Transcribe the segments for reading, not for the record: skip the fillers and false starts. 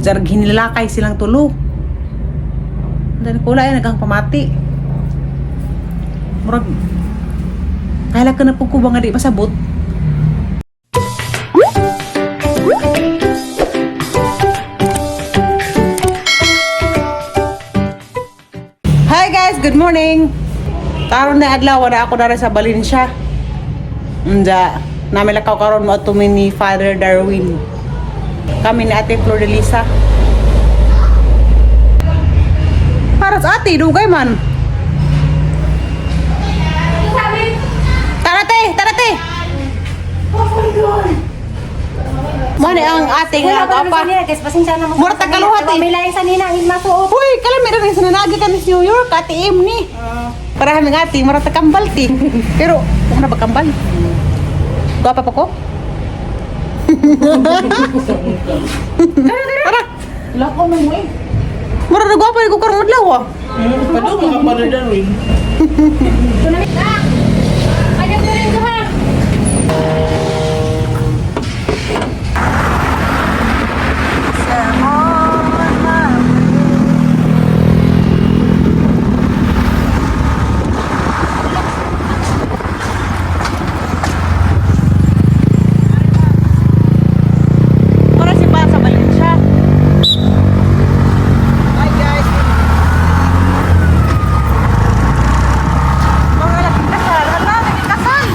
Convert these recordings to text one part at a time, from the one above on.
Jarag hinilakay silang tulo. Dan kula ay nagang pamati. Murag kaila ka na po ko ba nga di pasabot? Hi guys, good morning. Karon na adlaw wala ako dara sa Valencia. Unja, nami lakaw karon mo ato ni Father Darwin. Kami ni Ate Flor de Lisa. Para sa ate, dugay man. Tara te, tara te. Mani ang ate nga Wala pa apa. naman sa guys. Pasensya na mo. Mura Tagaluhat eh. May laing sa nina ang masuot. Uy, kala meron rin sananagi kami sa New York, ate M ni. Para kami ate, mura ta kambal ti. Pero, kung na ba kambal? Gwapa pa ko? Tara! Lako na mo eh. Mura na gwapa ko karong adlaw ah. Padung mga Father Darwin. Ayaw ko rin ko ha. Mura si pa sa Valencia. Hi guys. Mura lagi kasal. Hala, lagi kasal.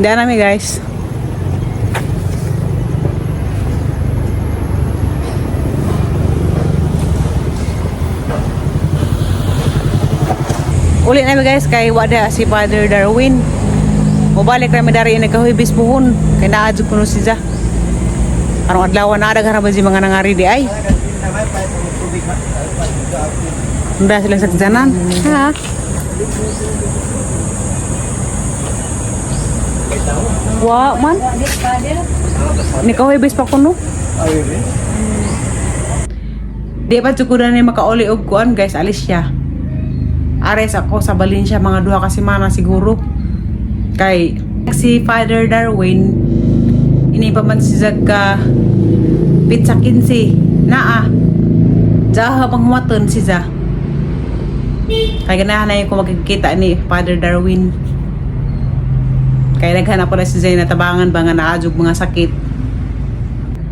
Hindi namin guys. Uli namin guys kay wada si Father Darwin. Mubalik rami dari nagkahuibis puhon kay naa jud kuno siya. Karong adlaw na daghan ra ba si mga nangari di ay. Unda sila sa sakjanan. Ha. Wa man. Nikahuibis pa kuno. Di pa jud ko na ni makauli og kuan guys, alis siya. Ares ako sa Valencia mga 2 ka semana siguro. Kay si Father Darwin ini pa man si Zagka pizza 15 naa. Jaha pang humaton si Za. Kay ganahan na ko makikita ni Father Darwin. Kay naghanap ko na si Zay natabangan ba nga naadjog mga sakit.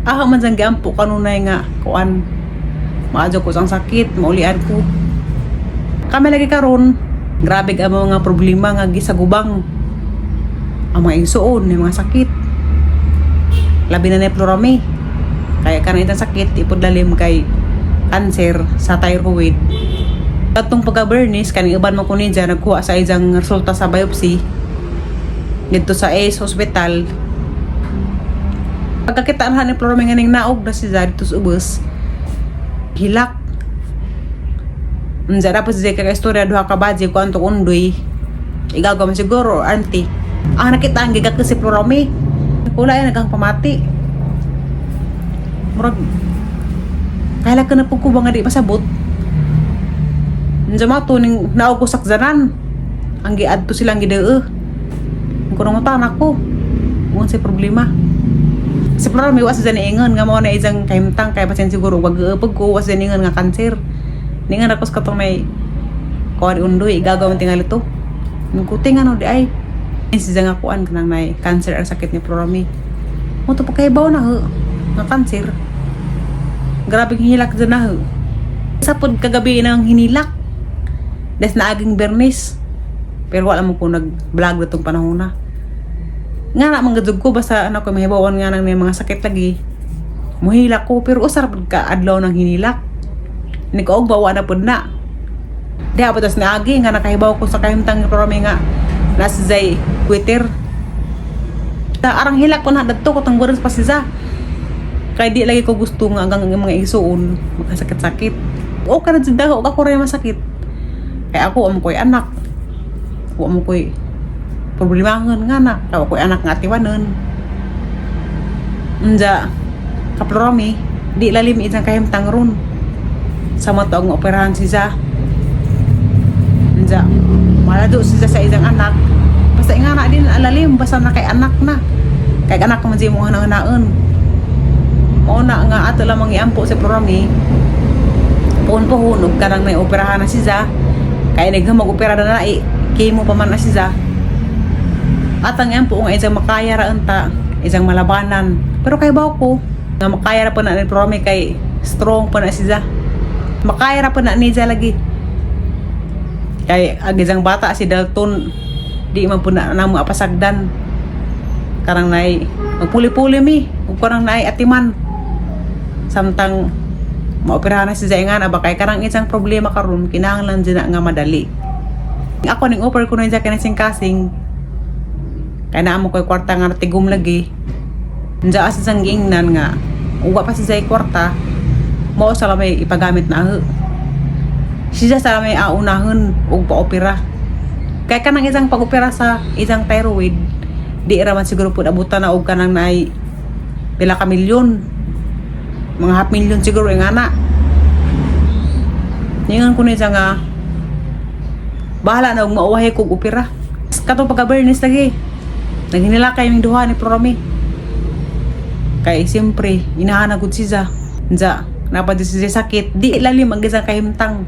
Ah, man sang giampo kanunay nga kuan. Maadjog ko sang sakit, maulian ko. Kami lagi karon, grabe ang mga problema nga gisagubang. Ang mga igsuon, yung mga sakit. Labi na ni Plurame. Kaya kanang itang sakit, ipod lalim kay cancer sa thyroid. Katong pagka-burnish, kaning uban mo kunin dyan, nagkuha sa isang resulta sa biopsy. Dito sa ACE Hospital. Pagkakita na ni Plurame nga ning naog na si dito sa ubos, hilak. Unsa dapat si kay istorya duha ka badye ko antok undoy. Igaw man siguro auntie. Ang nakita ang gigak si Plurame. Wala ay nagang pamati. Murag kaila ka na po ko ba nga di pasabot? Unsa ma to ning naog ko sakzanan. Ang giadto silang gidee. Ang kunong ako. Unsay problema. Si Flora may wa sa niingon nga mao na isang kahimtang kay basin siguro wag gaupag ko wa sa niingon nga kanser. Ningon ako sa katong may kuan undoy igagaw man tingali to. Nung kuting ano di ay. Si nga kuan kanang may cancer ang sakit ni Flora May. Mo to pagkahibaw na ho nga cancer. Grabe hinilak dyan na ho. Sa pod kagabi nang hinilak. Des naaging bernis. Pero wala mo ko nag-vlog na tong panahon na nga na mga ko basta ano ko mahibawan nga nang may mga sakit lagi muhilak ko pero usar pud ka adlaw nang hinilak nikaog bawa na pud na diha pa tas naagi nga nakahibaw ko sa kahimtang pero nga nasa zay Twitter ta arang hilak ko na dadto ko tang buras pa siya kay di lagi ko gusto nga ang mga igsuon makasakit-sakit o ka na jud daho ako rin masakit kay ako amo ko'y anak ako amo ko'y problemahon nga na kay ko'y anak nga atiwanon unja Kaplorami, di lalim isang kahimtang ron. Sa mataong operahan si Za. Nja, malado si Za sa isang anak. Basta nga na din alalim, basta na kay anak na. Kay anak man siya mong hanaon. Mao na nga ato lamang iampo sa Plorami. Puhon-puhon, ug kanang may operahan na si Za. Kay naghamag opera na na, eh, kimo pa man na si Za. At ang iampo nga isang makaya ra unta, isang malabanan. Pero kay baw ko, nga makaya ra pa na ni Plorami kay strong pa na si Za. Makaya ra pa na ni Za lagi. Kay ang isang bata si Dalton, di man po na namo apasagdan. Karang nay magpuli-puli mi, ug karang nay atiman. Samtang maoperahan na si Zaingan aba kay karang isang problema karon kinahanglan din na nga madali. Ako ning offer ko na siya kasing kasing kay naa mo koy kwarta nga natigom lagi. Nja asa sang giingnan nga uwa pa si Zay kwarta mao sa lamay ipagamit na aho. Siya sa lamay aunahon og paopera. Kay kanang isang pag-opera sa isang thyroid, di ra man siguro pud abutan na og kanang naay pila ka milyon. Mga half million siguro yung ana. Ningan ko niya nga bahala na og mauwahi kog opera. Katong pagka-burnish lagi. Naghinila kay ming duha ni Prorami. Kay siyempre, inahanag gud si Za. Za, napad si Za sakit, di lalim ang isang kahimtang.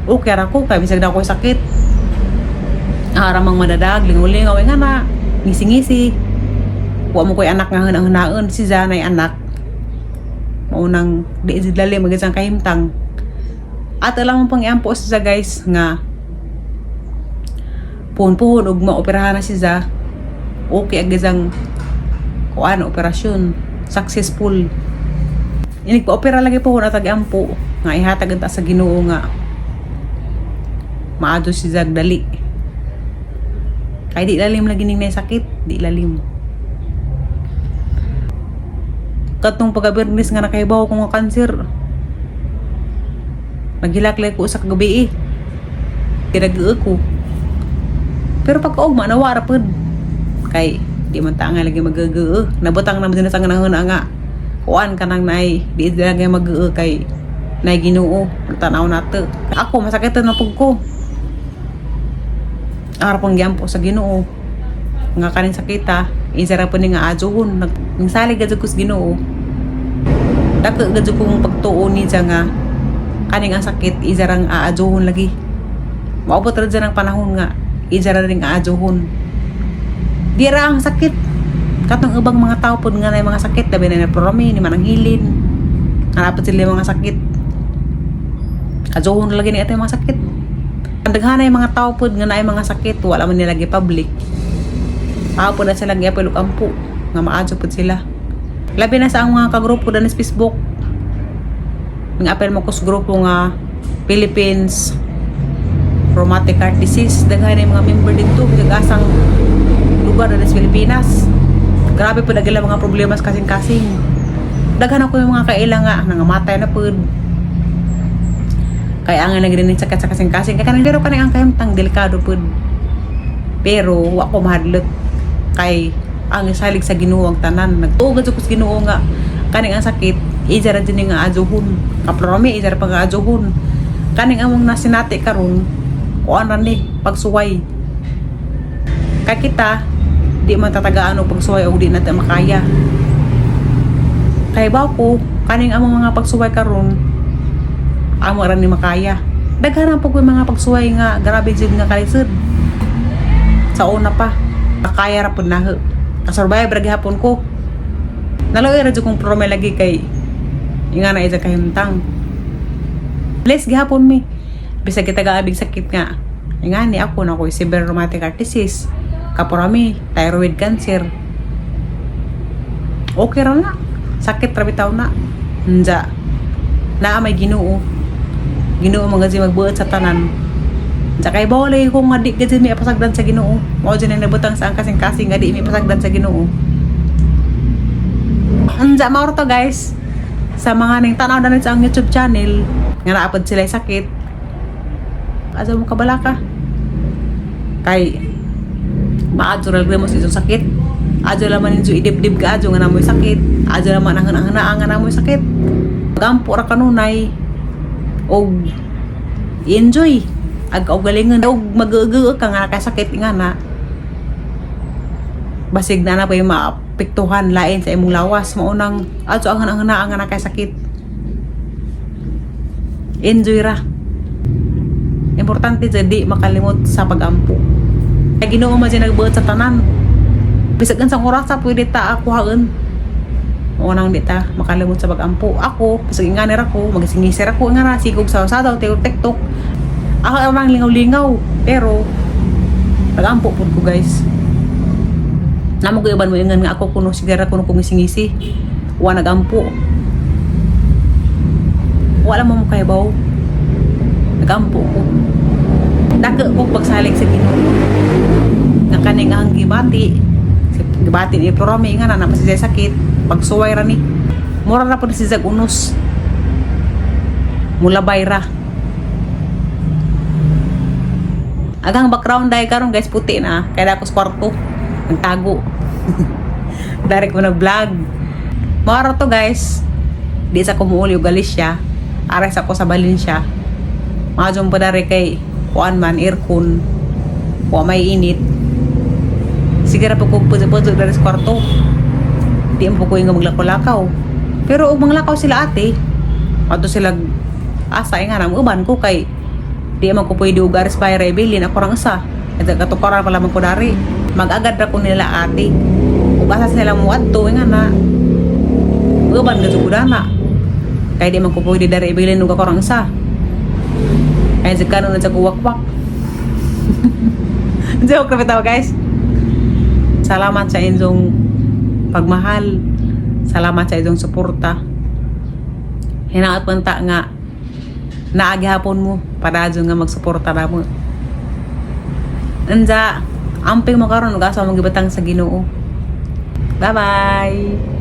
Okay ra ko, kay bisag na ako sakit. Aramang madadag, lingaw-lingaw, nga na, ngisi-ngisi. Wa mo ko'y anak nga hunang-hunaon, si Za na'y anak. Maunang di si lalim ang isang kahimtang. At alam mo pang iampo si Za guys, nga puhon-puhon ug maoperahan na si Za. Okay ang isang kuan operasyon successful. Inig pa-opera lagi po na tag-ampo nga ihatag ang ta sa Ginoo nga maadto si Zag dali. Kay di lalim lagi ning sakit, di lalim. Katong pagabirnis nga nakahibaw ko nga kanser. Naghilak ko sa kagabi eh. Kinag ko. Pero pagkaugma, nawara pud. Kay, di man ta nga lagi magagoo. Nabutang naman din sa nga nga. Kuan ka nang nay, di lagi magoo kay nay Ginoo. Tanaw nato. Ako masakit na pug ko. Araw pang giampo sa Ginoo. Nga kanin sakita, isa ra po ni nga adyohon. Nagsalig gadyo ko sa Ginoo. Dako gadyo kong pagtuo ni siya nga kaning ang sakit isa rang aadyohon lagi. Maabot ra dyan ang panahon nga isa ra ring aadyohon. Di ra ang sakit. Katong ubang mga tao pod nga na mga sakit, labi na naprorami, ni mananghilin. Hanapot sila yung mga sakit. Adyohon lagi ni atay mga sakit. Ang daghan na yung mga tao pod nga na mga sakit, wala man nila public. Tao pod na sila giapil og ampo nga maadyo pod sila. Labi na sa ang mga kagrupo dan sa Facebook. Nga apel mo ko sa grupo nga Philippines Rheumatic Heart Disease. Daghan na yung mga member dito bisag asang lugar na sa Pilipinas. Grabe po nagila mga problema sa kasing-kasing. Daghan ako yung mga kaila nga nangamatay na pud. Kaya ang nagrinig sakit sa kasing-kasing. Kaya kanang pero kanang ang kahimtang delikado pud. Pero wa ko mahadlok kay ang salig sa Ginoo ang tanan. Nagtuo gud ko sa Ginoo nga kaning ang sakit isa ra din nga adyohon. Kaplorami isa ra pa nga adyohon. Kaning among nasinati karon kuan ra ni pagsuway. Kay kita di man tatagaan og pagsuway og di natin makaya. Kay ba ko kaning among mga pagsuway karon amo ra ni makaya. Daghan ang pag mga pagsuway nga grabe jud nga kalisod. Sa una pa, nakaya ra pud naho. Kasurvive ra gihapon ko. Naloy ra jud kong prome lagi kay nga na isa kahimtang. Bless gihapon mi. Bisag kita gaabig sakit nga. Nga ni ako na ko severe rheumatic heart disease. Kaporami, thyroid cancer. Okay ra na. Sakit ra bitaw na. Nja. Naa may Ginoo. Ginoo mga si magbuot sa tanan. Sa kay bawal ko nga di gid mi apasagdan sa Ginoo. Mao jud ang nabutang sa ang kasing-kasing nga di mi pasagdan sa Ginoo. Ansa mao to guys. Sa mga ning tanaw na sa ang YouTube channel nga naapod sila sakit. Asa mo kabala ka? Kay maadyo ra mo sa isang sakit. Adyo laman ninyo idibdib ka adyo nga namoy sakit. Adyo naman ang ang nga mo sakit. Gampo ra kanunay og enjoy ag og galingon og mag ka nga nakasakit nga na basig na na pa yung maapektuhan lain sa imong lawas. Maunang adto ang ang nga nakasakit, enjoy ra. Importante jud di makalimot sa pagampo kay Ginoo man siya nagbuot sa tanan. Bisag unsang orasa pwede ta akuhaon. Unang di ta makalimot sa pagampo. Ako, bisag inganir ako, magasingisir ako nga na sigog sa usadaw TikTok. Ako ang lingaw-lingaw, pero pagampo pud ko, guys. Namo ko iban mo ingan nga ako kuno sigara kuno kong ngisingisi. Wa nagampo. Wala mo mo kaybaw. Nagampo ko. Dako ko pagsalig sa Ginoo. Nga kaning ang gibati. Gibati ni Florami nga na napasi siya sakit. Pagsuway ra ni. Mura ra pud si Zag unos. Mulabay ra. Agang background dahil karon, guys, puti na. Kaya ako sa kwarto. Nagtago. Direct ko nag-vlog. Mara to, guys. Di sa kumuuli og Galicia. Ares ako sa Valencia. Mga pa dari kay kuan man aircon. Wa may init. Sige ra po ko puzo-puzo dari sa kwarto. Di mo ko nga maglakaw-lakaw. Pero og manglakaw sila ate, ato sila asa nga na uban ko kay di man ko pwede og aris pa rebellion ako rang isa. At katukaran pala man ko dari. Mag-agad ra ko nila ate. Ug asa sila mo adto nga na uban ka jud na. Kay di man ko pwede dari ibilin og ako rang isa. Kaya sa kanon na sa kuwakwak. Joke na bitaw, guys. Salamat sa inyong pagmahal. Salamat sa inyong suporta. Hinaot man ta nga naagi hapon mo padayon nga magsuporta na mo. Anja, amping mo karon ug asa mong gibatang sa Ginoo. Bye-bye.